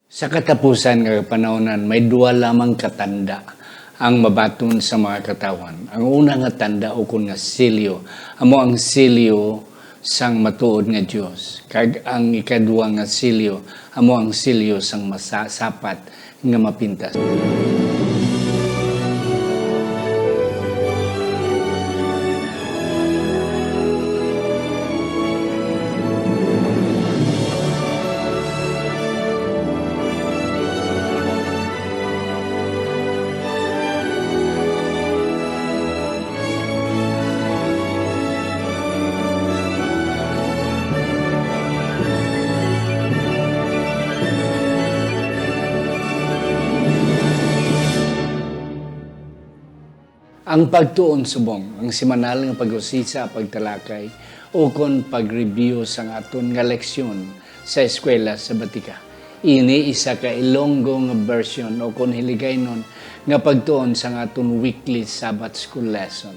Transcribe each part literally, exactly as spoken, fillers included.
Sa katapusan nga panahon, may duha lamang ka tanda ang mabaton sa mga katawhan. Ang una nga tanda, ukon nga selyo, amo ang selyo sang matuod nga Dios, kag ang ikadua nga selyo, amo ang selyo sang masasapat nga mapintas. Ang pagtuon subong, ang semanal nga pag-usisa, pagtalakay, ukon pag-review sang aton nga leksyon sa eskwela sa batika. Ini isa ka Ilonggo nga version, ukon Hiligaynon, nga pagtuon sang aton weekly Sabbath School lesson.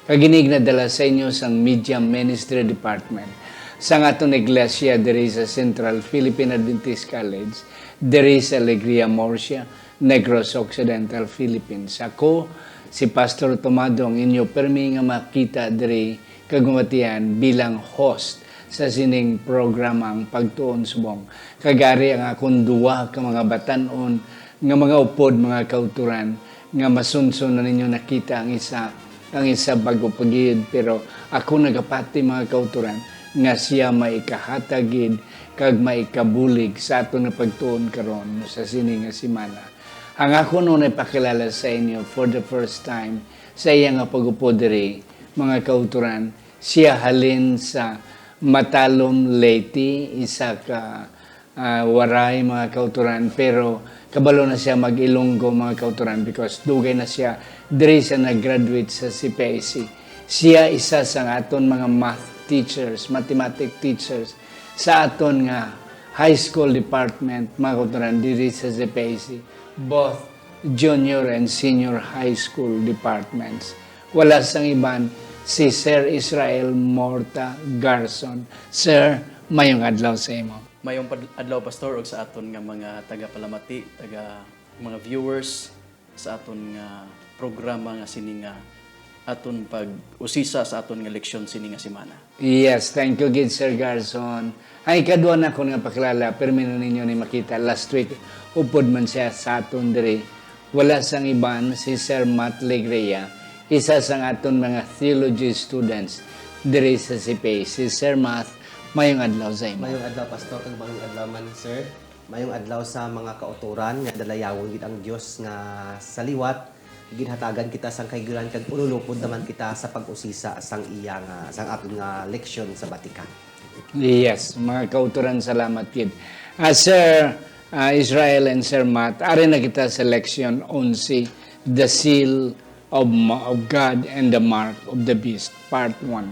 Kag ini ginadala sa inyo sang Media Ministry Department sang aton iglesia diri sa Central Philippine Adventist College, diri sa Alegria, Murcia, Negros Occidental, Philippines. Ako si Pastor Tomado, ang inyo permi nga makita diri kag mabatian bilang host sa sining programa, ang Pagtuon Subong. Kag ari ang akon duha ka mga batan-on nga mga upod, mga kautoran, nga masunson na ninyo nakita ang isa, ang isa bag-o pa gid, pero ako nagapati, mga kautoran, nga sia maikahatag gid kag maikabulig sa aton nga pagtuon karon sa sini nga semana. Ang akon unay pakilala sa inyo for the first time sa iya nga pag-upod diri, mga kautoran, sia halin sa Matalom, Leyte, isa ka, ah, Waray, mga kautoran, pero kabalo na sia mag-Ilonggo, mga kautoran, because dugay na sia diri sa nag-graduate sa C P I C. Sia isa sang aton mga math teachers, mathematic teachers, sa aton nga high school department, mga kautoran, diri sa C P I C, both junior and senior high school departments. Wala sang iban, si Sir Israel Morta Garson. Sir, mayong adlaw sa imo. Mayong pad-, adlaw, Pastor, ug sa aton nga mga tagapalamati, taga, mga viewers sa aton nga programa nga sini nga aton pag-usisa sa aton nga leksyon sini nga semana. Yes, thank you gid, Sir Garson. Ang ikadua nakon nga pakilala, pirmi na ninyo ni makita last week, upod man sia sa aton diri. Wala sang iban, si Sir Matt Legria, isa sang aton mga theology students diri sa C P I. Si Sir Matt, mayong adlaw sa imo. Mayong adlaw, Pastor, kag mayong adlaw man, sir. Mayong adlaw sa mga kautoran nga dalayawon gid ang Dios nga sa liwat, ginhatagan kita sang kahigayunan kag ululupod naman kita sa pag-usisa sang iya nga, sang aton nga leksyon sa batika. Yes, mga kautoran, salamat gid. Ah, Sir, ah, Israel and Sir Matt, ari na kita sa leksyon onse, The Seal of, Ma-, of God and the Mark of the Beast, Part one.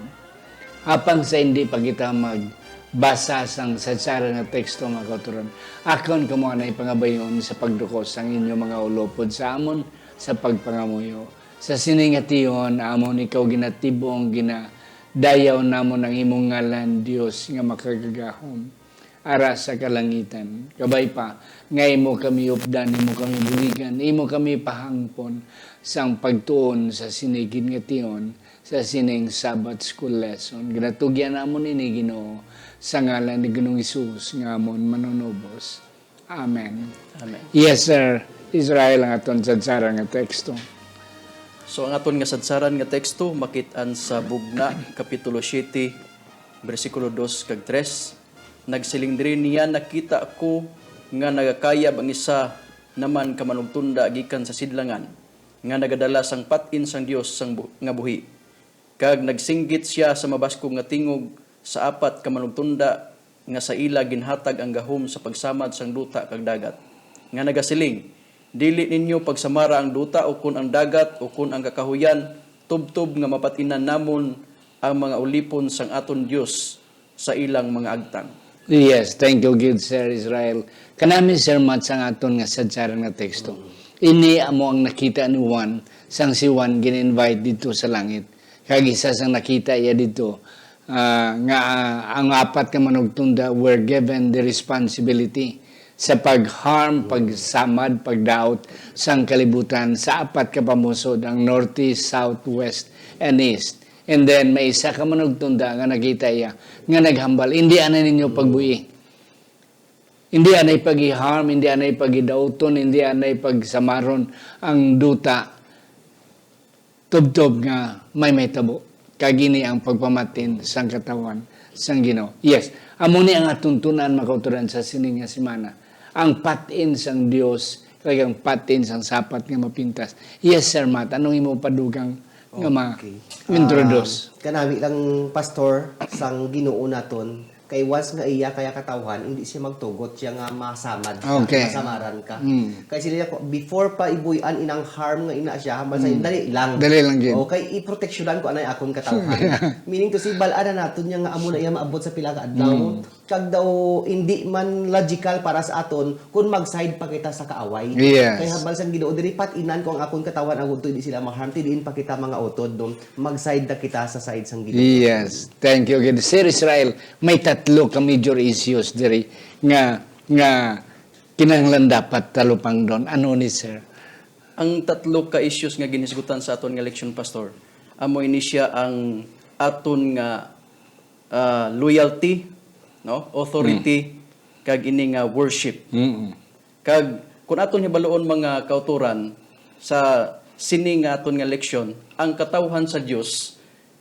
Apang sa hindi pa kita magbasa sang sadsara nga teksto, mga kautoran, akon kamo anay pangabayon sa pagdukos sang inyo mga ulopod sa amon sa pagpangamuyo. Sa sini nga tion, amon ikaw ginatibong, ginadayaw namon ang imong ngalan, Dios nga makagagahom, ara sa kalangitan. Kabay pa, nga imo kami updan, imo kami buligan, imo kami pahangpon sang pagtuon sa sini gid nga tion, sa sining Sabbath School lesson. Ginatugyan namon ini, Ginoo, sa ngalan ni Ginoong Hesus nga amon Manunubos. Amen. Amen. Yes, Sir Israel, ang aton sadsaran nga teksto. So, ang aton nga sadsaran nga teksto makit-an sa Bugna, Kapitulo siete, bersikulo dos kag tres. Nagsiling diri niya, "Nakita ko nga nagakayab ang isa naman ka manugtunda gikan sa sidlangan, nga nagadala sang pat-in sang Dios sang bu-, nga buhi. Kag nagsinggit sia sa mabaskog nga tingog sa apat ka manugtunda nga sa ila ginhatag ang gahom sa pagsamad sang duta kag dagat, nga nagasiling, 'Dili ninyo pagsamara ang duta ukon ang dagat ukon ang kakahuyan, tubtob nga mapat-inan namon ang mga ulipon sang aton Dios sa ilang mga agtang.'" Yes, thank you gid, Sir Israel. Kanami, Sir Matt, sang aton nga sadsaran nga teksto. Ini amo ang nakita ni Juan, sang si Juan gin-invite didto sa langit. Kag isa sang nakita iya didto, ah, nga, ah, ang apat ka manugtunda were given the responsibility sa pag-harm, pagsamad, pagdaot sang kalibutan sa apat ka pamusod, ang northeast, south, west, and east. And then, may isa ka manugtunda nga nakita iya nga naghambal, "Hindi anay ninyo pagbuyi. Hindi anay pag-harm, hindi anay pagidauton, hindi anay pagsamaron ang duta." Tubtob nga may mahitabo, kag ini ang pagpamatin sang katawhan sang Ginoo. Yes, amo ni ang aton tun-an, mga kautoran, sa sini nga semana, ang patin sang Dios kag ang patin sang sapat nga mapintas. Yes, Sir Matt, anong imo padugang nga ma-, Okay. Introduce? Um, kanami lang, Pastor, sang Ginoo naton, kay once nga iya kaya katawhan, hindi siya magtugot siya nga masamad ka, Okay. masamaran ka. Mm. Kay sila ko, before pa ibuy-an inang harm nga ina siya, hambal sa Mm. dali lang. Dali lang gid. O, kay iproteksyonan ko anay akon katawhan. Meaning to say, bal-an na naton niya nga amo na iya maabot sa pila ka adlaw. Mm. Kag daw, hindi man logical para sa aton kung mag-side pa kita sa kaaway. Yes. Kay hambal sang Ginoo, diri pat-inan ko ang akon katawhan, ang udto hindi sila ma-harm, ti diin pa kita mga utod, no? Mag-side na kita sa side sang Ginoo. Yes. Thank you gid. Sir Israel, may tatlo ka major issues diri nga, nga kinahanglan dapat talupangdon. Ano ni, sir? Ang tatlo ka issues nga ginhisgutan sa aton nga leksyon, Pastor, amo ini siya ang aton nga, ah, loyalty, no? Authority, Mm. kag ini nga worship. Mm. Kag kung aton hibaluon, mga kautoran, sa sini nga aton nga leksyon, ang katawhan sa Dios,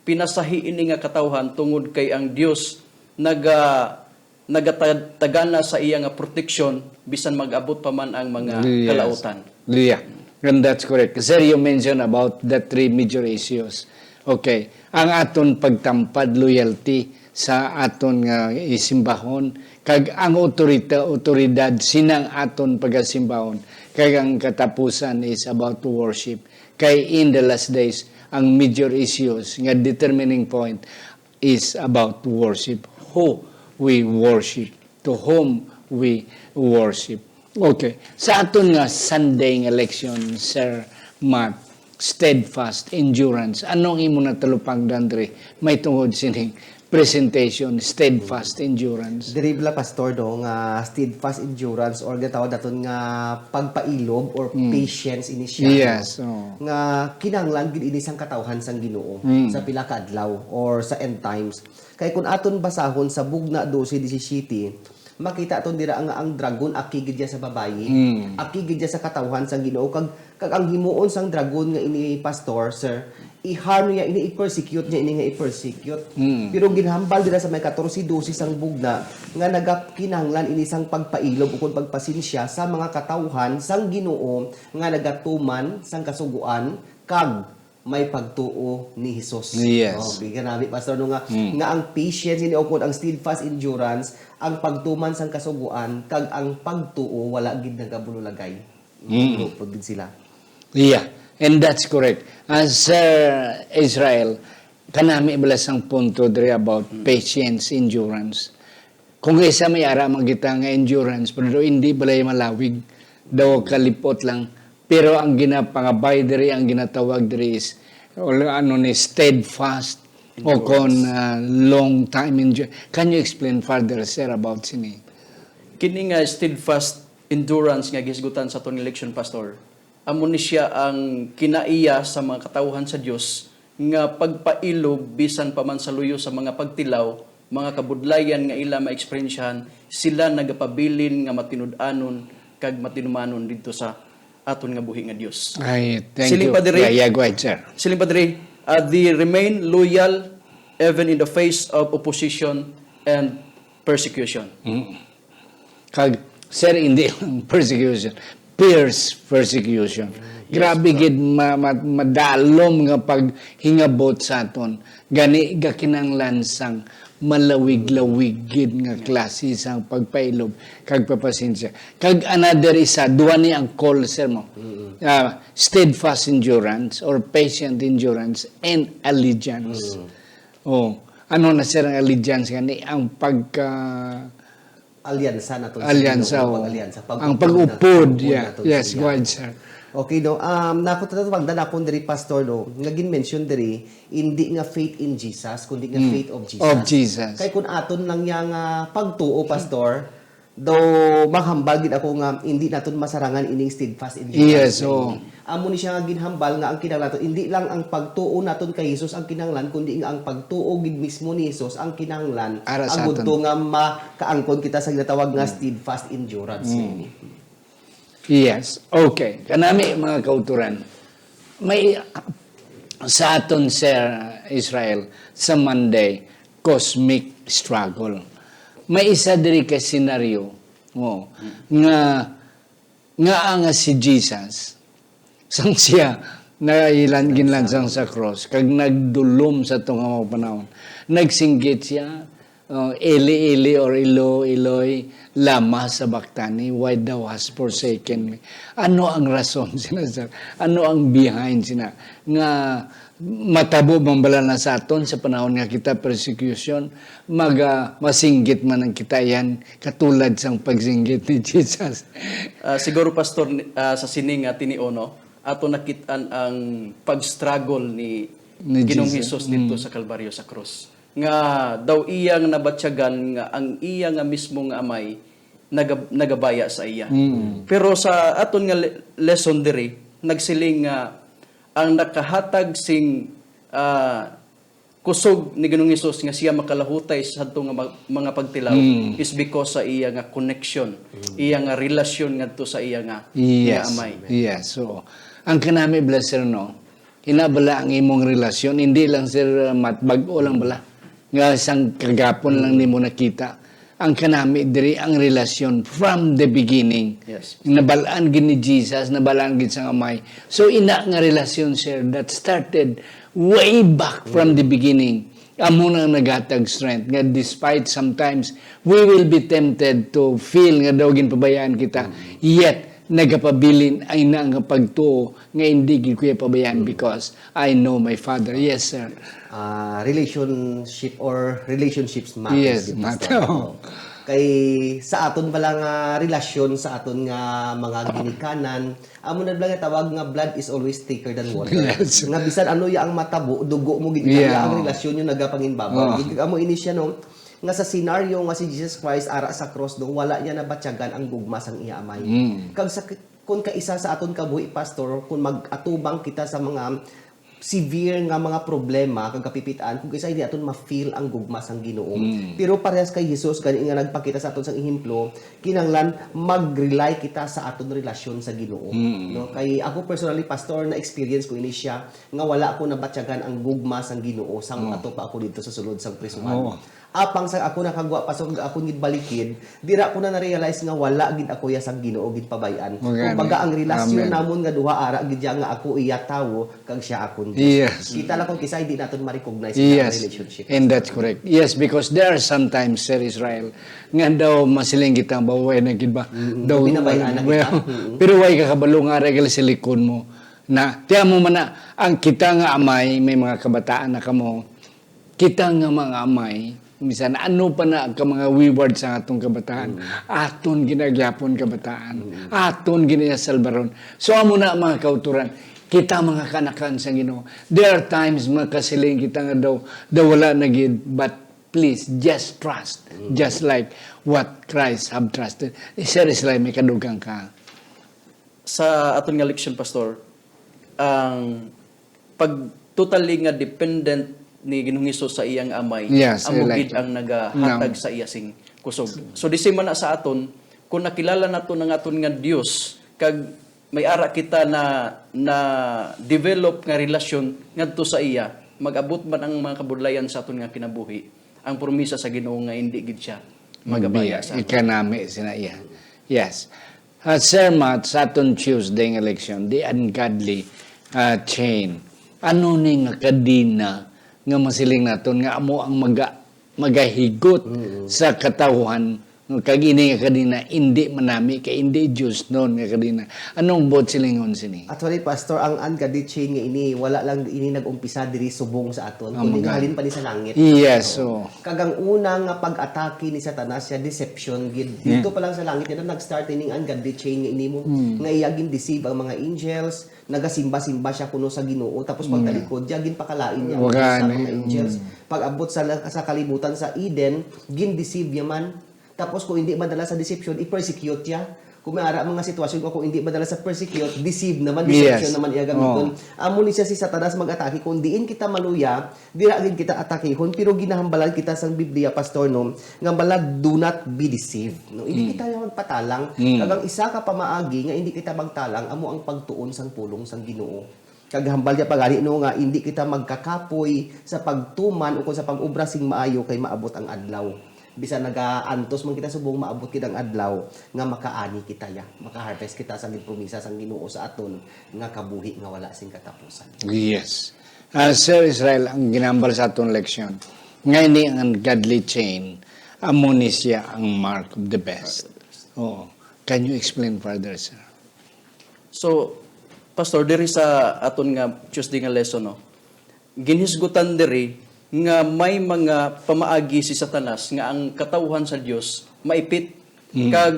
pinasahi ini nga katawhan tungod kay ang Dios naga-, nagatagana sa iya nga proteksyon bisan mag-abot pa man ang mga Yes. kalautan. Yeah. And that's correct. Sir, you mentioned about the three major issues. Okay. Ang aton pagtampad, loyalty sa aton nga isimbahon, kag ang otorita-, otoridad sinang aton pagasimbahon, kag ang katapusan is about worship. Kay in the last days, ang major issues nga determining point is about worship. Who we worship, to whom we worship. Okay. Sa aton nga Sunday nga leksyon, Sir Matt, steadfast endurance. Ano ang imo natalupangdan diri? May tungod sining presentation, steadfast endurance. Diri bala, Pastor, no, nga steadfast endurance or ginatawag naton nga pagpailob or Mm. patience ini siya, no? Yes, oo. Nga kinahanglan gid ini sang katawhan sang Ginoo Mm. sa pila ka adlaw or sa end times. Kay kung aton basahon sa Bugna dose disisiyete, makita aton dira nga ang dragon aki gid siya sa babayi, Mm. aki gid siya sa katawhan sang Ginoo, kag, kag ang himuon sang dragon nga ini, Pastor, sir, i-harm niya ini, i-persecute niya ini nga i-persecute. Mm. Pero ginhambal dira sa may katorse dose sang Bugna nga nagakinahanglan ini sang pagpailob ukon pagpasinsya sa mga katawhan sang Ginoo nga nagatuman sang Kasugoan kag may pagtuo ni Jesus. Yes. Oh, bigyan namin, Pastor, no, nga, Mm. nga ang patience ini, o kung ang steadfast endurance, ang pagtuman sang Kasugoan, kag ang pagtuo, wala gid nagabululagay. Mm. Pud gid sila. Yeah, and that's correct. Ah, Sir Israel, kanami bala sang punto diri about Mm. patience, endurance. Kung isa may ara man kita nga endurance, pero hindi balay malawig, daw kalipot lang. Pero ang ginapangabay diri, ang ginatawag diri is, ano ni, steadfast, o Endurance. kon, ah, long time endu-, can you explain further, sir, about sini? Kini nga steadfast endurance nga gihisgutan sa aton nga leksyon, Pastor, amo ni siya ang kinaiya sa mga katawhan sa Dios nga pagpailob bisan pa man sa luyo sa mga pagtilaw, mga kabudlayan nga ila maeksperiensyahan, sila nagapabilin nga matinud-anon kag matinumanon didto sa aton nga buhi nga Dios. Ay, thank Siling you. pa diri, Yeah, yeah, go ahead, sir. siling pa diri, uh, they remain loyal even in the face of opposition and persecution. Mm. Kag, sir, hindi lang persecution, fierce persecution. Yes, Grabe sir. gid ma-, ma-, madalom nga paghingabot sa aton. Gani, gakinanglan sang malawig-lawig gid nga klase sang pagpailob kag papasensya. Kag another isa, duha ni ang call, sir, mo. Mm. Ah, steadfast endurance or patient endurance and allegiance. Mm. Oh, ano na, sir, ang allegiance gani? Ang pagka- Alyansa naton sa Alyansa, Ginoo, oh. pag-alyansa, Ang pag-upod pag-upod naton, yeah. upod naton Yes, sa go iya. ahead, sir. Okay, no? Um, nako tatatawag na nakon diri, Pastor, no? Nga gin-mention diri, hindi nga faith in Jesus, kundi nga Mm. faith of Jesus. Of Jesus. Kay kung aton lang yang, ah, pagtuo, Pastor, Though mahambal gid ako nga hindi naton masarangan ining steadfast endurance Yes, nga oo. ini. Amo ni siya nga ginhambal nga ang kinahanglan naton, hindi lang ang pagtuo naton kay Jesus ang kinahanglan, kundi nga ang pagtuo gid mismo ni Jesus ang kinahanglan Ara sa agud aton. to nga makaangkon kita sa ginatawag nga steadfast endurance nga ini. Yes. Okay. Kanami, mga kauturan, may sa aton, Sir Israel, sa Monday, cosmic struggle. May isa diri ka senaryo, oh, nga, nga nga si Jesus, sang siya nailan ginlansang sa cross, kag nagdulom sa tunga mga panahon. Nagsinggit siya, uh, "Eli, Eli," or "Eloi, Eloi, lama sabachthani? Why thou hast forsaken me?" Ano ang rason, sina, sir? Ano ang behind, sina? Nga matabo man bala na sa aton sa panahon nga kita persecution, maga, masinggit man ang kita yan, katulad sang pagsinggit ni Jesus. Ah, siguro, Pastor, ni- ah, sa sini nga tiniuno, ato nakit-an ang pag-struggle ni, Ni Ginoong Jesus. Jesus dito Mm. sa Kalbaryo sa krus. Nga daw iya nga nabatyagan nga ang iya nga mismo nga amay naga- nagabaya sa iya. Mm. Pero sa aton nga le- lesson diri, nagsiling nga ang nakahatag sing ah, kusog ni Ginoong Hesus nga siya makalahutay sa sadto nga ma- mga pagtilaw Mm. is because sa iya nga connection, iya nga relasyon ngadto sa iya nga, nga Yes. amay. Yes. So, ang kanami, blesser, no? Ina bala ang imong relasyon, hindi lang, sir, uh, mat bag-o lang bala. Nga sang kagapon lang nimo nakita. Ang kanami diri ang relasyon from the beginning. Yes. Nabalaan gid ni Jesus, nabalaan gid sang Amay. So, ina nga relasyon, sir, that started way back from the beginning. Amo na ang naghatag strength nga despite sometimes we will be tempted to feel nga daw ginpabayaan kita, yet nagapabilin ay na nga pagtuo nga hindi gid ko iya pabayaan because I know my Father. Yes, sir. Ah, relationship or relationships matters Yes, gid, Pastor. matter. Oo. Kay sa aton bala nga relasyon sa aton nga mga ginikanan, amo na bala nga tawag nga blood is always thicker than water. Yes. Nga bisan ano ya ang matabo, dugo mo gid kaya Yeah. ang relasyon yung nagapanginbabaw. Oh. Gid amo ini siya, no, nga sa senaryo nga si Jesus Christ ara sa cross, no, wala niya nabatyagan ang gugma sang iya amay. Mm. Kag sa Kung kaisa sa aton kabuhi, Pastor, kung mag-atubang kita sa mga severe nga mga problema kag kapipitaan, kung kaisa hindi aton ma-feel ang gugma sang Ginoo. Mm. Pero parehas kay Jesus, gani nga nagpakita sa aton sang ehemplo, kinahanglan mag-rely kita sa aton relasyon sa Ginoo. Mm. No? Kay ako personally, Pastor, na-experience ko ini siya nga wala ko nabatyagan ang gugma sang Ginoo sang Mm. ato pa ako dito sa sulod sang prisuhan. Oo. Apang sa ako nakagwa pa sa akon gid balikid, dira ko na na-realize nga wala gid ako iya sang Ginoo gid pabay-an. Magani. Kumbaga, ang relasyon Amen. namon nga duha ara gid siya nga ako iya tawo kag siya akon Dios. Yes. Kita lang kung kisay di naton ma-recognize ang Yes. relationship. And that's correct. Yes, because there are sometimes, Sir Israel, nga daw masiling kita, ba, way na gid ba? Mm, Daw, binabayaan na well, kita. Mm. pero way ka kabalo nga ara gali sa likod mo. Na, tiyan mo man na, ang kita nga amay, may mga kabataan na kamo, kita nga mga amay, misan ano pa na ka mga wayward sa atong kabataan, aton ginagyapon kabataan, aton ginasalbaron. So, amo na, mga kauturan, kita mga kanakan sa Ginoo. There are times makasiling kita nga daw, daw wala na gid, but please, just trust. Just like what Christ have trusted. Eh, Sir Israel, may kadugang ka. Sa aton nga leksyon, Pastor, ang pag totally nga dependent ni Ginoong Hesus sa iyang Amay, Yes, amo I like gid it. ang nagahatag Now. sa iya sing kusog. So, di man na sa aton, kung nakilala naton ang aton nga Dios, kag may ara kita na, na develop nga relasyon ngadto sa iya, mag-abot man ang mga kabudlayan sa aton nga kinabuhi, ang promisa sa Ginoo nga hindi gid siya magabaya Magbiya, sa aton. Ikanami sina iya. Yes. Uh, Sir Matt, sa aton Tuesday nga leksyon, the ungodly uh, chain. Ano ni nga kadena nga masiling naton nga amo ang maga, magahigot sa katawhan, no? Kag ini nga kadena, indi manami, kay indi Dios non nga kadena. Anong buot silingon sini? Actually, Pastor, ang ungodly chain nga ini, wala lang ini nag-umpisa diri subong sa aton, Ah, kundi magani. halin pa ni sa langit. Yes, Oo. so. Kag ang una nga pag-atake ni Satanas siya, deception gid. Dito pa lang sa langit, yan ang nag-start ining ungodly chain nga ini mo, nga iya gin-deceive ang mga angels, nagasimba-simba siya kuno sa Ginoo, tapos pagtalikod niya, ginpakalain niya ang Diyos sa Magani. mga angels. Pag-abot sa, sa kalibutan sa Eden, gin-deceive niya man. Tapos kung hindi madala sa deception, i-persecute siya. Kung may ara mga sitwasyon ko, kung hindi madala sa persecute, deceive naman, deception Yes. naman iya gamiton. Oo. Amo ni siya si Satanas mag-atake. Kung diin kita maluya, dira gid kita atakihon. Pero ginahambalan kita sang Biblia, Pastor, no, nga bala, "Do not be deceived." No? Hindi Mm. kita magpatalang. Mm. Kag ang isa ka pamaagi nga hindi kita magtalang, amo ang pagtuon sang pulong sang Ginoo. Kag hambal niya pa gani, no, nga hindi kita magkakapoy sa pagtuman o kung sa pag-obra sing maayo kay maabot ang adlaw. Bisan nagaantos man kita subong, maabot gid ang adlaw nga makaani kita ya, makaharvest kita sa ginpromisa sang Ginoo sa aton nga kabuhi nga wala sing katapusan. Yes. Ah, Sir Israel, ang ginambal sa aton leksyon, nga ini ang ungodly chain, amo ni siya ang mark of the beast. Oo. Can you explain further, sir? So, Pastor, diri sa aton nga Tuesday nga lesson, no, ginhisgutan diri nga may mga pamaagi si Satanas nga ang katawhan sa Dios maipit Mm. kag,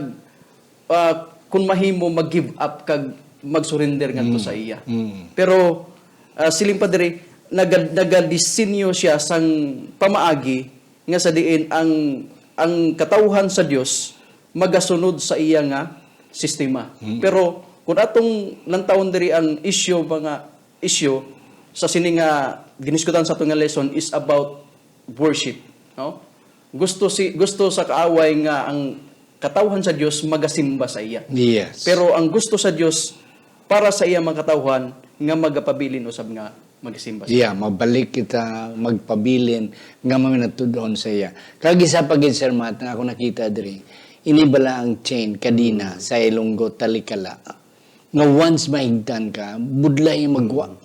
ah, kun mahimo, mag-give up kag mag-surrender ngadto Mm. sa iya. Mm. Pero, ah, siling pa diri, naga-, nagadesinyo siya sang pamaagi nga sa diin ang, ang katawhan sa Dios magasunod sa iya nga sistema. Mm. Pero kung atong lantawon diri ang isyu, mga isyu sa sini nga giniskutan sa aton nga lesson is about worship, no? Gusto si, gusto sa kaaway nga ang katawhan sa Dios magasimba sa iya. Yes. Pero ang gusto sa Dios para sa iya mga katawhan nga magapabilin usab nga magsimba sa Yeah, iya. Mabalik kita magpabilin nga mamatud-on sa iya. Kag isa pa gid, Sir Matt, nga ako nakita diri, ini bala ang chain, kadina, Mm. sa Ilonggo, talikala, nga once mahigtan ka, budlay ang magwa. Mm.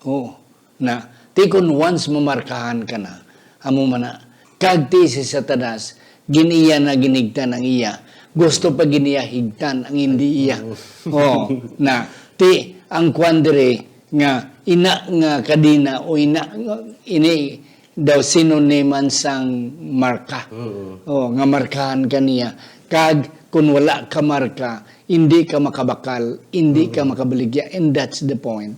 Oo. Na, ti kun once mamarkahan ka na, amo man na, kag ti si Satanas, gin-iya na ginhigtan ang iya, gusto pa gid niya higtan ang hindi iya. Mm. Oo. Na, ti ang kwan diri nga ina nga kadina o ina nga ini daw sinoniman sang marka. Mm. Oh, nga markahan ka niya. Kag kun wala ka marka, hindi ka makabakal, hindi ka Mm. makabaligya, and that's the point.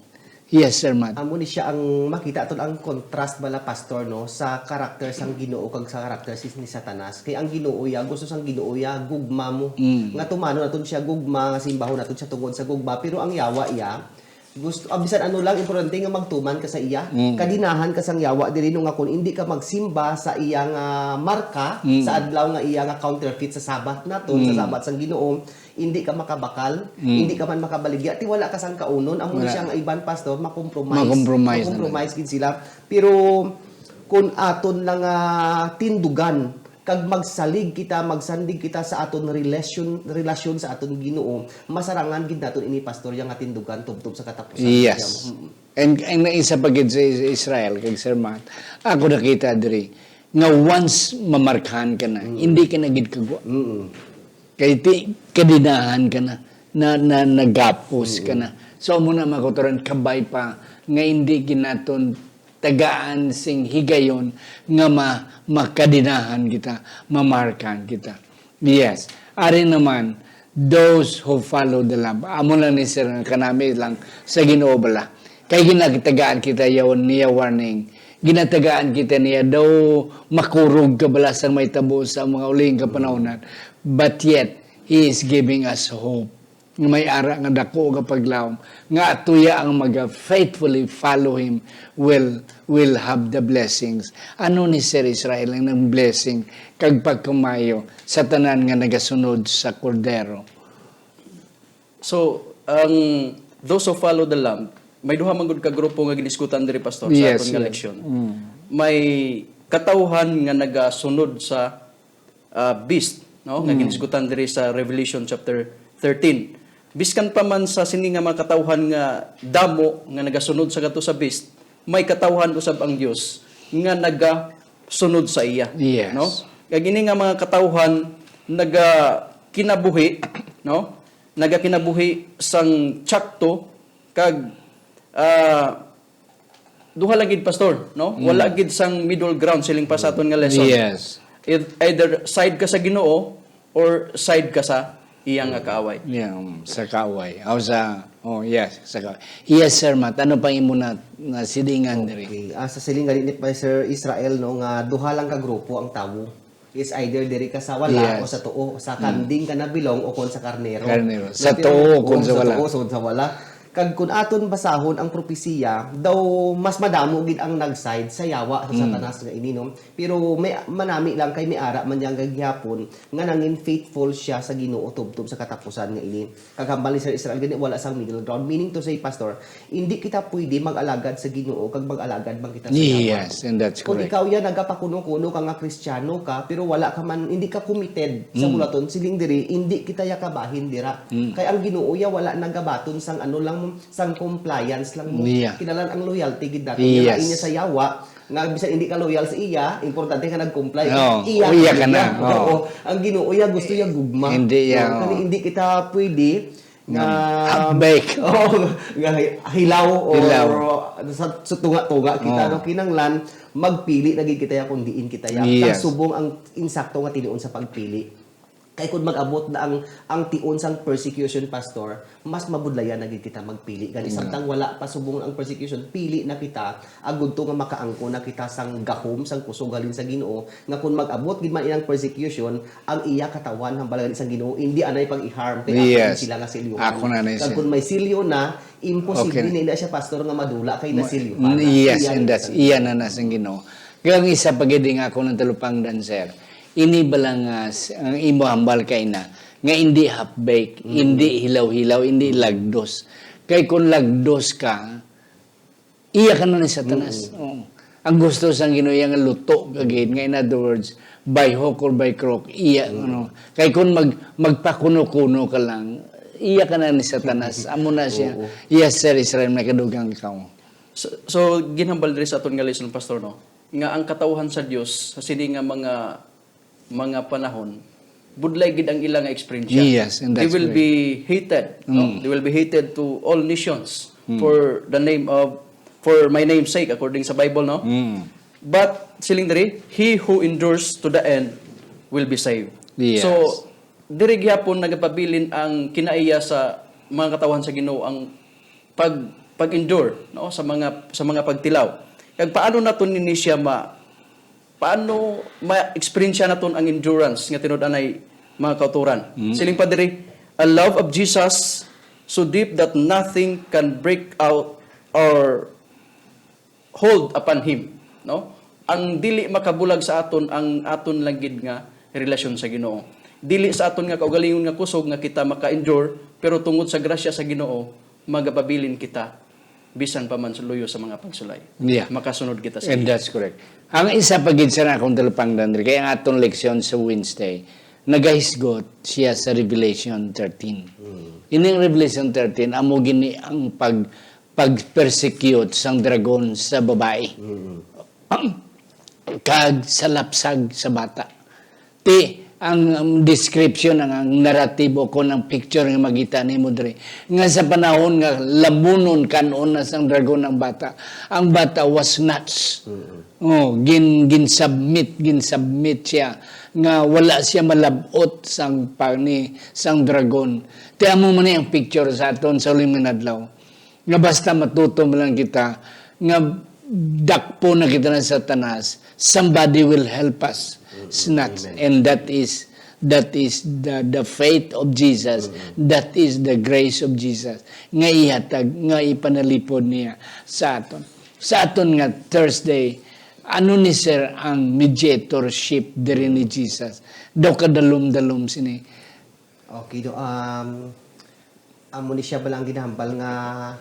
Yes, Sir Matt. Amo ni siya ang makita aton ang contrast bala, Pastor, no, sa karakter sang Ginoo kag sa karakter si, ni Satanas. Kay ang Ginoo iya, gusto sang Ginoo iya, gugma mo. Mm. Nga tumanon naton siya gugma, nga simbahon naton siya tungod sa gugma. Pero ang yawa iya, gusto, ah, bisan ano lang, importante nga magtuman ka sa iya. Mm. Kadinahan ka sang yawa diri, no, nga kung hindi ka magsimba sa iya nga marka, Mm. sa adlaw nga iya nga counterfeit sa Sabbath naton, sa Mm. Sabbath sang Ginoo, hindi ka makabakal, Mm. hindi ka man makabaligya, ti wala ka sang kaunon. Amo ni Wala. siya nga iban, Pastor, makompromise. Makompromise na Makompromise lang. gid sila. Pero kung aton lang, ah, tindugan, kag magsalig kita, magsandig kita sa aton relasyon, relasyon sa aton Ginoo, masarangan gid naton ini, Pastor, yang atindugan tubtob sa katapusan. Yes. Mm. And, and isa pa gid sa Is-, Israel, kag Sir Matt, ako nakita diri, nga once mamarkahan ka na, Mm. hindi ka na gid kagwa. Mm. Kay ti, kadinahan ka na, na, na, nagapos ka Mm. na. So, amo na, mga kautoran, kabay pa nga hindi gid naton tagaan sing higayon nga ma-, makadinahan kita, mamarkahan kita. Yes. Ari naman, those who follow the Lamb. Amo lang ni sir nga kanami lang sa Ginoo bala. Kay ginatagaan kita yaw-, niya warning. Ginatagaan kita niya daw makurog ka bala sa may tabo sa mga uling ka panahon. But yet, He is giving us hope. Nga may ara nga dako nga paglawom, nga atuya ang maga faithfully follow him will, will have the blessings. Ano ni Sir Israel ang nang blessing kag pagkamayo sa tanan nga nagasunod sa Kordero? So, ang those who follow the Lamb, may duha man gud ka grupo nga giniskutan diri, Pastor, sa Yes, aton nga yes. leksyon. Mm. May katawhan nga nagasunod sa ah, beast, no, nga Mm. ginisgutan diri sa Revelation chapter thirteen. Biskan pa man sa sini nga mga katawhan nga damo nga nagasunod sa kadto sa beast, may katawhan usab ang Dios nga nagasunod sa iya, Yes. no? Kag ini nga mga katawhan nagakinabuhi, no? Nagakinabuhi sang tsakto kag, ah, duha lang gid, Pastor, no? Mm. Wala gid sang middle ground, siling pa sa aton nga lesson. Yes. Eith-, either side ka sa Ginoo or side ka sa iya nga kaaway. Yeah, um, sa kaaway. Aw, sa, oh, yes, sa kaaway. Yes, Sir Matt. Ano pa imo na, na silingan diri? Okay. Ah, sa siling gani ni Sir Israel, no, nga duha lang ka grupo ang tawo. Is either diri ka sa wala Yes. o sa tuo, sa Mm. kanding ka nabilong o kon sa karnero. Karnero. No, Sa pero tuo, kon kon sa sa wala. tuo, kon sa wala. Kag kun aton basahon ang propesiya, daw mas madamo gid ang nag-side sa yawa sa Mm. Satanas nga ini, no? Pero may manami lang kay may ara man yang gagihapon nga nangin faithful siya sa Ginoo tubtob sa katapusan nga ini. Kag hambal ni Sir Israel gani, wala sang middle ground. Meaning to say, Pastor, hindi kita pwede mag-alagad sa Ginoo kag mag-alagad man kita sa yawa. Yes, and that's Kung correct. ikaw ya nagapakuno-kuno ka nga Kristiyano ka, pero wala ka man, hindi ka committed sa Mm. bulaton, siling diri, hindi kita ya kabahin dira. Mm. Kay ang Ginoo ya wala nagabaton sang ano lang, sang compliance lang mo. Yeah. Kinahanglan ang loyalty gid nato. Yes. Niya sa yawa, nga bisan hindi ka loyal sa iya, importante nga nag-comply. Oo. Iya O, iya ka ka na. na. Oo. Oo. Ang Ginoo ya gusto ya gugma. Hindi ya, Oo. Kani oo. hindi kita pwede nga Nga half-baked. Oo, nga hi-, hilaw or Hilaw. sa, sa tunga-tunga kita, Oo. no? Kinahanglan, magpili na gid kita ya kung diin kita ya. Yes. Kag subong ang insakto nga tinuon sa pagpili. Kay kung mag-abot na ang, ang tion sang persecution, Pastor, mas mabudlayan na gid kita magpili. Gani, Mm. samtang wala pa subong ang persecution, pili na kita, agud to nga makaangkon na kita sang gahom, sang kusog halin sa Ginoo, nga kung mag-abot gid man inang persecution, ang iya katawan, hambal gani sang Ginoo, hindi anay pag-i-harm, kay ako Yes. sila nga silyohan. Ako na na Kag siya. kung may silyo na, imposible Okay. na ina siya, Pastor, nga madula kay Ma-, nasilyuhan na. yes, Iya and na that's, sang iya Ginoo. na na sang Ginoo. Kaya ang isa pa gid nga ako ng talupangdan, sir, ini ba lang, ah, s-, ang imo hambal kay na, nga hindi half-baked, Mm. hindi hilaw-hilaw, hindi Mm. lagdos. Kay kung lagdos ka, iya ka na ni Satanas. Mm. Oo. Ang gusto sang Ginoo iya nga luto ka gid, nga in other words, by hook or by crook, iya, Mm. ano. Kay kung mag-, magpakuno-kuno ka lang, iya ka na ni Satanas. Amo na siya. Oo. Yes, Sir Israel, may kadugang ikaw. So, so, ginhambal diri sa aton nga lesson, Pastor, no? Nga ang katawhan sa Dios, sa sini nga mga, mga panahon, budlay gid ang ila nga eksperyensya. Yes, and They that's will correct. be hated, no? Mm. They will be hated to all nations Mm. for the name of, for my name's sake, according sa Bible, no? Mm. But, siling diri, "He who endures to the end will be saved." Yes. So, diri gihapon nagapabilin ang kinaiya sa mga katawhan sa Ginoo, ang pag, pag-endure, no, sa mga, sa mga pagtilaw. Kag paano naton nini siya ma-, paano ma-eksperyensya naton ang endurance nga tinud-anay, mga kauturan? Mm. Siling pa diri, "A love of Jesus so deep that nothing can break out or hold upon him," no? Ang dili makabulag sa aton ang aton lang gid nga relasyon sa Ginoo. Dili sa aton nga kaugalingon nga kusog nga kita maka-endure, pero tungod sa grasya sa Ginoo, magapabilin kita bisan pa man sa luyo sa mga pagsulay. Yeah. Makasunod kita sa And Ginoo. That's correct. Ang isa pa gid sa akong talupangdan diri kay ang aton leksyon sa Wednesday, nagahisgot siya sa Revelation thirteen. Mm. Ining Revelation thirteen, amo gini ang pag-, pag-persecute sang dragon sa babae. Mm. Kag sa lapsag sa bata. Ti, ang, ang description, ang, ang narrative o kon ang picture nga makita nimo diri, nga sa panahon nga lamunon, kan-on na sang dragon ang bata, ang bata was snatched. Mm. Oh, gin-, gin-submit, gin-submit siya, nga wala siya malab-ot sang pa-, ni, sang dragon. Ti amo man ni ang picture sa aton sa uling nga adlaw. Nga basta matuto man lang kita nga dakpo na kita ng Satanas, somebody will help us Mm-mm. snatch. Amen. And that is, that is the, the faith of Jesus. Mm-mm. That is the grace of Jesus. Nga ihatag, nga ipanalipod niya sa aton. Sa aton nga Thursday, ano ni sir ang mediatorship diri ni Jesus? Daw kadalom-dalom sini. Okay, do, um, amo ni siya ba lang ginahambal nga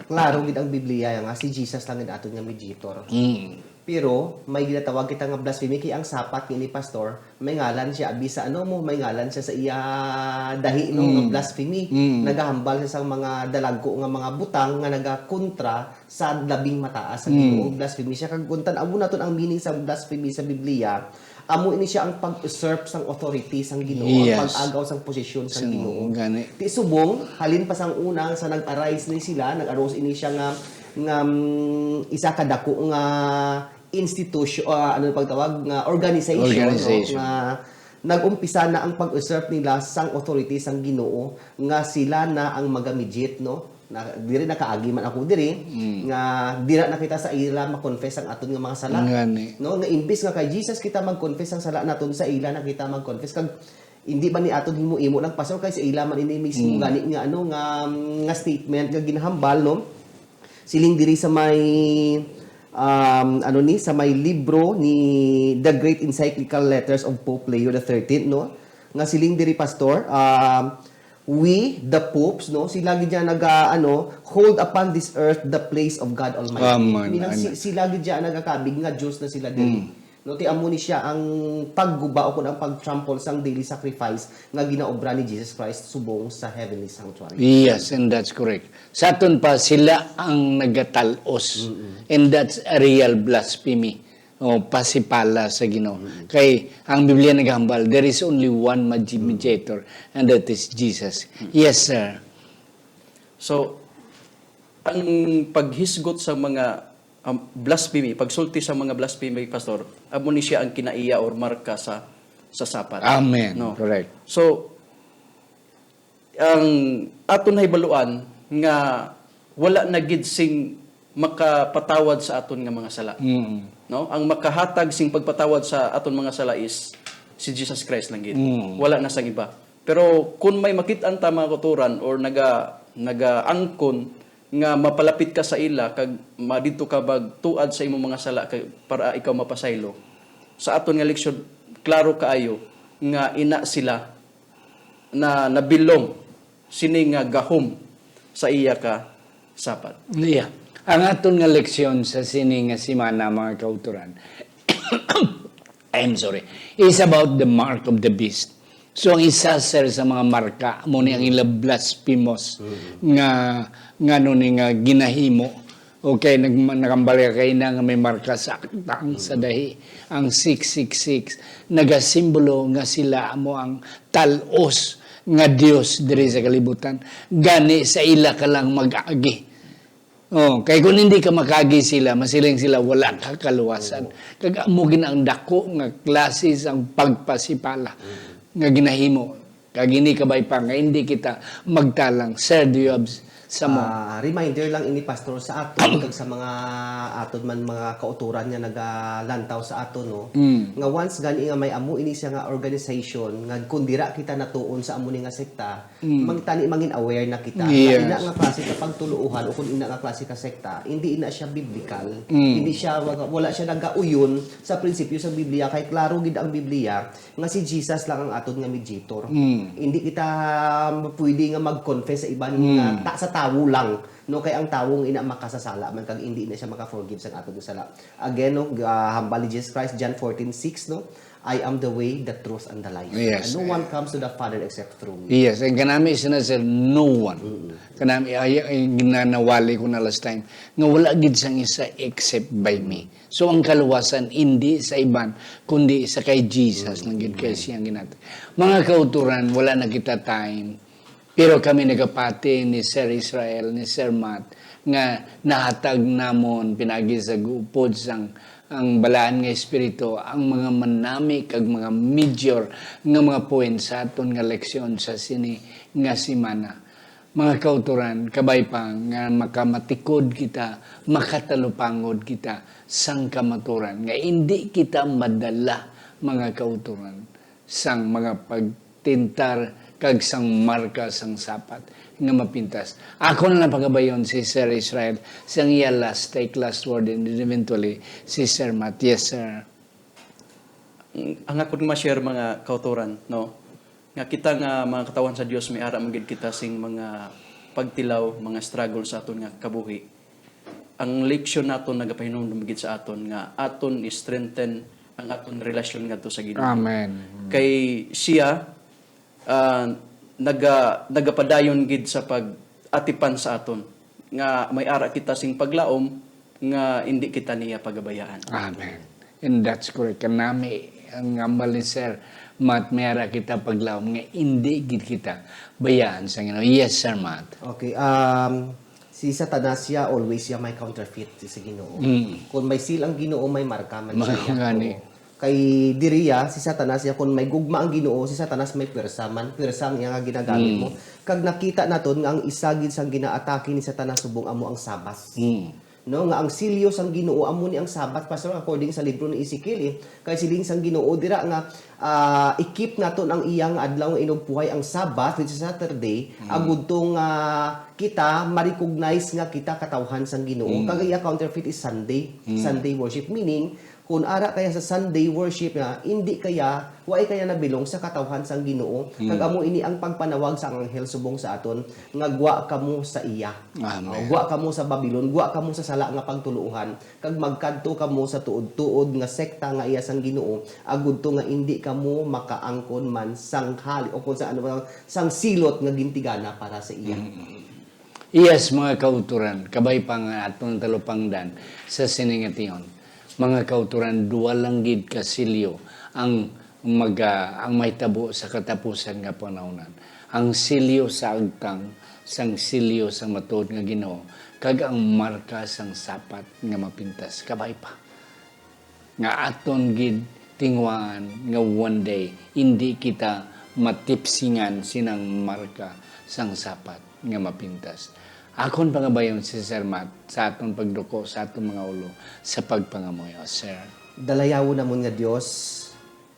klaro gid ang Biblia nga si Jesus lang gid aton nga mediator. Mm. Pero may ginatawag kita nga blasphemy, kay ang sapat ni, ni Pastor, may ngalan siya, abi sa ano mo, may ngalan siya sa iya dahi, no, nga Mm. blasphemy. Mm. Nagahambal siya sa mga dalagko nga mga butang nga nagakontra sa labing mataas sa Mm. Ginoo, blasphemy siya. Kag kung tan-awon naton ang meaning sa blasphemy sa Biblia, amo ini siya ang pag-usurp sang authority sang Ginoo, ang Yes. pag-agaw sang posisyon sang Sang Ginoo. gani. Ti subong, halin pa sang una, sa nag-arise ni sila, nag-arose ini siya nga, nga, mm, isa ka dako nga institution, ah, ano ang pagtawag, nga organization, no? Organization. Nga nag-umpisa na ang pag-usurp nila sang authority sang Ginoo, nga sila na ang magamediate, no? Na, diri nakaagi man ako diri, nga dira na kita sa ila ma-confess ang aton nga mga sala. Ngani. No, nga imbis nga kay Jesus kita mag-confess ang sala naton, sa ila na kita mag-confess. Kag hindi ba ni aton himo-imo lang, Pastor, kay sa ila man ini mismo gani nga, ano, nga, nga statement nga ginahambal, no? Siling diri sa may, um, ano ni, sa may libro ni The Great Encyclical Letters of Pope Leo the thirteenth, no? Nga siling diri, Pastor, um, we, the popes, no? Sila gid ya naga, ano, hold upon this earth the place of God Almighty. Amen, Meaning, si-, amen. sila gid ya nagakabig nga Dios na sila diri. Mm. No, ti amo ni siya ang pagguba o kun ang pag-trample sang daily sacrifice nga ginaobra ni Jesus Christ subong sa heavenly sanctuary. Yes, and that's correct. Sa aton pa, sila ang nagatalos. Mm-mm. And that's a real blasphemy. O pasipala sa Ginoo. Mm-mm. Kay ang Biblia naghambal, there is only one magi-, Mm. mediator, and that is Jesus. Mm. Yes, sir. So, ang paghisgot sa mga, um, blasphemy, pagsulti sa mga blasphemy, Pastor, amo ni siya ang kinaiya or marka sa, sa Sapat. Amen. No? Correct. So, ang aton nahibaluan nga wala na gid sing makapatawad sa aton nga mga sala. Mm. No? Ang makahatag sing pagpatawad sa aton mga sala is si Jesus Christ lang gid. Mm. Wala na sang iba. Pero kung may makit-an ta, mga kauturan, or naga-, nagaangkon nga mapalapit ka sa ila kag madidto ka magtuad sa imong mga sala kag para ikaw mapasaylo, sa aton nga leksyon, klaro kaayo nga ina sila na nabilong sini nga gahom sa iya ka Sapat. Yeah. Ang aton nga leksyon sa sini nga semana, mga kauturan, I'm sorry, is about the mark of the beast. So, ang isa, sir, sa mga marka, amo ni ang ila blasphemous Mm. nga, nga ano ni nga ginahimo. Okay, nag-, nakambal ka kaina nga may marka sa aktang, sa Mm. dahi. Ang six six six, nagasimbolo nga sila amo ang talos nga Dios diri sa kalibutan. Gani sa ila ka lang mag-agi. Oh, kay kung hindi ka makagi sila, masiling sila, wala ka kaluwasan. Oo. Kag amo gid ang dako nga klase sang pagpasipala Mm. nga ginahimo. Kag ini kabay pa nga hindi kita magtalang. Sir, do you have s-, some more? Ah, reminder lang ini, Pastor, sa aton kag sa mga aton man mga kauturan nga nagalantaw sa aton, no? Mm. Nga once gani nga may amo ini siya nga organization, nga kung dira kita natuon sa amo ni nga sekta, Mm. Mangtani, mangin aware na kita. Yes. Nga ina nga klase ka pagtuluohan o kung ina nga klase ka sekta, hindi ina siya biblical. Mm. Hindi siya, wala, wala siya nagauyon sa prinsipyo sa Biblia. Kay klaro gid ang Biblia nga si Jesus lang ang aton nga mediator. Mm. Hindi kita pwede nga mag-confess sa iban Mm. nga ta-, sa tawo lang. No, kay ang tawo nga ina makasasala man kag hindi na siya maka-forgive sa aton nga sala. Again, no, ah, hambal ni Jesus Christ, John fourteen six, no? "I am the way, the truth, and the life. Yes. And no one comes to the Father except through me." Yes, and kanami sina, sir, no one. Mm-mm. Kanami, ay, ay, ginanawali ko na last time, nga wala gid sang isa except by me. So, ang kaluwasan, hindi sa iban, kundi sa kay Jesus Mm. lang gid, kay siya ang ginat-, mga kauturan, wala na kita time. Pero kami nagapati ni Sir Israel, ni Sir Matt, nga nahatag namon pinaagi sa gupod sang ang Balaan nga Espiritu ang mga manami kag mga major nga mga point sa aton nga leksyon sa sini nga semana. Mga kauturan, kabay pa nga makamatikod kita, makatalupangod kita sang kamaturan, nga indi kita madala, mga kauturan, sang mga pagtintar kag sang marka sang sapat nga mapintas. Ako na lang pagabayon si Sir Israel sang iya last take, last word, and then eventually si Sir Matt. Yes, sir. Ang akon ma-share, mga kauturan, no, nga kita nga mga katawhan sa Dios, may ara man gid kita sing mga pagtilaw, mga struggle sa aton nga kabuhi. Ang leksyon naton nagapahinumdom gid sa aton nga aton i-strengthen ang aton relasyon ngadto sa Ginoo. Amen. Kay siya, ah, naga-, nagapadayon gid sa pag-atipan sa aton, nga may ara kita sing paglaom nga indi kita niya pagabayaan. Amen. And that's correct. Kanami ang hambal ni Sir Matt, may ara kita paglaom nga indi gid kita bayaan sa Ginoo. Yes, Sir Matt. Okay, um, si Satanas siya, always siya may counterfeit sa Ginoo. Mm. Kung may seal ang Ginoo, may marka man Mga siya. Gani. Oo. Kay diriya, si Satanas, ya, kon may gugma ang Ginoo, si Satanas may pwersa man, pwersa ang iya nga ginagamit Mm. mo. Kag nakita naton nga ang isa gid sang ginaatake ni Satanas subong amo ang Sabbath. Mm. No, nga ang selyo sang Ginoo amo ni ang Sabbath, Pastor, according sa libro ni Ezekiel, eh. Kay siling sang Ginoo dira nga, ah, i-keep naton ang iya nga adlaw nga inugpuhay, ang Sabbath, which is Saturday, Mm. agud to nga kita ma-recognize nga kita katawhan sang Ginoo. Mm. Kag iya counterfeit is Sunday, Mm. Sunday worship. Meaning, kung ara kaya sa Sunday worship nga, hindi kaya, wa kaya nabilong sa katawhan sang Ginoo. Mm. Kag amo ini ang pagpanawag sang anghel subong sa aton, nga gwa kamo sa iya. Amen. Oh, gwa kamo sa Babylon, gwa kamo sa sala nga pagtuluohan, kag magkadto kamo sa tuod-tuod nga sekta nga iya sang Ginoo, agud to nga indi kamo makaangkon man sang hali, o kung sa ano ba, sang silot nga gintigana para sa iya. Mm. Yes, mga kauturan, kabay pa nga aton talupangdan sa sini nga tion. Mga kauturan, duha lang gid ka selyo ang maga-, ang mahitabo sa katapusan nga panahon. Ang selyo sa agtang sang selyo sang matuod nga Ginoo, kag ang marka sang sapat nga mapintas. Kabay pa nga aton gid tinguhaan nga one day indi kita matipsingan sinang marka sang sapat nga mapintas. Akon pangabayon si Sir Matt sa aton pagduko sa aton mga ulo sa pagpangamuyo, sir. Dalayawon namon nga Dios,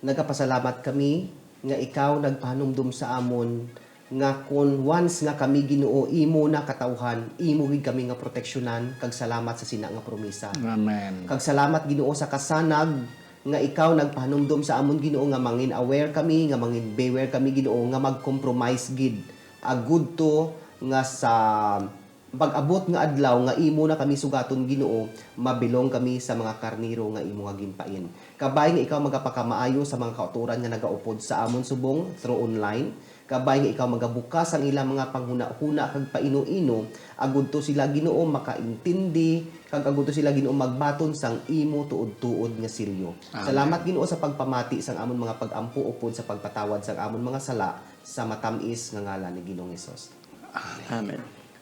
nagapasalamat kami nga ikaw nagpahanumdom sa amon nga kon once nga kami, Ginoo, imo na katawhan, imo gid kami nga proteksyonan, kag salamat sa sina nga promesa. Amen. Kag salamat, Ginoo, sa kasanag nga ikaw nagpahanumdom sa amon, Ginoo, nga mangin aware kami, nga mangin beware kami, Ginoo, nga mag-compromise gid agud to nga sa pag-abot nga adlaw nga imo na kami sugaton, Ginoo, mabilong kami sa mga karnero nga imo nga ginpain. Kabay nga ikaw magapakamaayo sa mga kautoran nga nagaupod sa amon subong through online. Kabay nga ikaw magabukas ang ilang mga panghunahuna kag paino-ino, agud to sila, Ginoo, makaintindi, kag agud to sila, Ginoo, magbaton sang imo tuod-tuod nga selyo. Amen. Salamat, Ginoo, sa pagpamati sang amon mga pag-ampo upod sa pagpatawad sang amon mga sala sa matam-is nga ngalan ni Ginoong Hesus. Amen.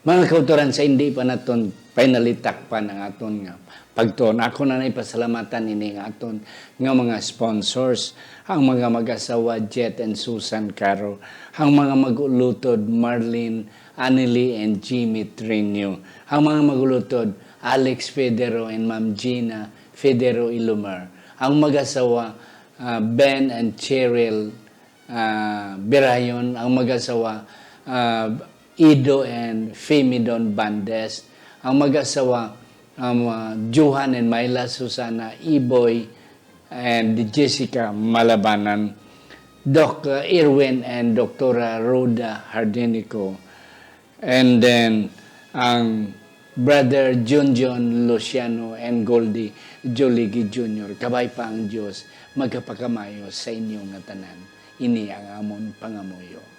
Mga kautoran, sa hindi pa naton finally takpan ang aton nga pagtuon, ako na nay pasalamatan ini nga aton nga mga sponsors, ang mga mag-asawa Jet and Susan Caro, ang mga mag-ulutod Marlene, Annelie, and Jimmy Trinio, ang mga mag-ulutod Alex Federo and Ma'am Gina Federo Ilumar, ang mag-asawa, ah, Ben and Cheryl, ah, Birayon, ang mag-asawa, ah, Ido and Femidon Bandes, ang mag-asawa, um, ah, Johan and Myla Susana Iboy, and Jessica Malabanan, Doc Irwin and Doktora Rhoda Hardenico, and then ang Brother Junjun Luciano and Goldie Joligi Junior. Kabay pa ang Dios magapakamayo sa inyo nga tanan. Ini ang amon pangamuyo.